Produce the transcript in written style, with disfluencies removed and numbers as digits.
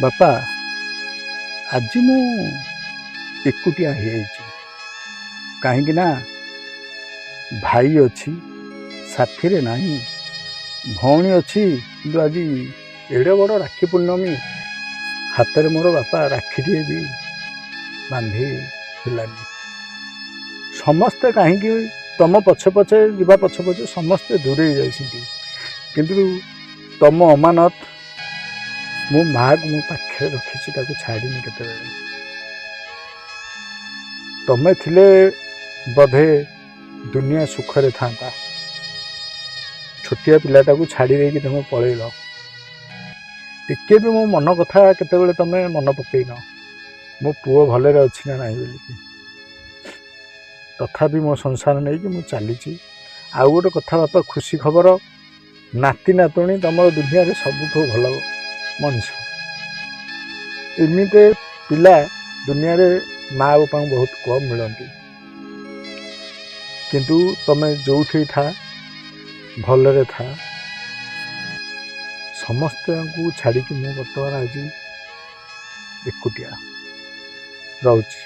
ବାପା, ଆଜି ମୁଁ ଏକୁଟିଆ ହେଇଯାଇଛି, କାହିଁକି ନା ଭାଇ ଅଛି ସାଥିରେ ନାହିଁ, ଭଉଣୀ ଅଛି, କିନ୍ତୁ ଆଜି ଏଡ଼େ ବଡ଼ ରାକ୍ଷୀ ପୂର୍ଣ୍ଣମୀ, ହାତରେ ମୋର ବାପା ରାକ୍ଷୀଟିଏ ବି ବାନ୍ଧି ହେଲାନି। ସମସ୍ତେ କାହିଁକି ତମ ପଛେ ପଛେ ଯିବା ପଛେ ପଛେ ସମସ୍ତେ ଦୂରେଇ ଯାଇଛନ୍ତି, କିନ୍ତୁ ତମ ଅମାନତ ମୋ ମାଆକୁ ମୋ ପାଖରେ ରଖିଛି, ତାକୁ ଛାଡ଼ିନି କେତେବେଳେ। ତମେ ଥିଲେ ବୋଧେ ଦୁନିଆ ସୁଖରେ ଥାନ୍ତା। ଛୋଟିଆ ପିଲାଟାକୁ ଛାଡ଼ି ଦେଇକି ତମେ ପଳେଇଲ, ଟିକେ ବି ମୋ ମନ କଥା କେତେବେଳେ ତମେ ମନ ପକେଇନ, ମୋ ପୁଅ ଭଲରେ ଅଛି ନା ନାହିଁ ବୋଲିକି। ତଥାପି ମୋ ସଂସାର ନେଇକି ମୁଁ ଚାଲିଛି। ଆଉ ଗୋଟେ କଥା ବାପା, ଖୁସି ଖବର, ନାତି ନାତୁଣୀ ତମର ଦୁନିଆରେ ସବୁଠୁ ଭଲ ମଣିଷ। ଏମିତି ପିଲା ଦୁନିଆରେ ମା ବାପାଙ୍କୁ ବହୁତ କମ୍ ମିଳନ୍ତି। କିନ୍ତୁ ତମେ ଯେଉଁଠି ଥା ଭଲରେ ଥା। ସମସ୍ତଙ୍କୁ ଛାଡ଼ିକି ମୁଁ ବର୍ତ୍ତମାନ ଆଜି ଏକୁଟିଆ ରହୁଛି।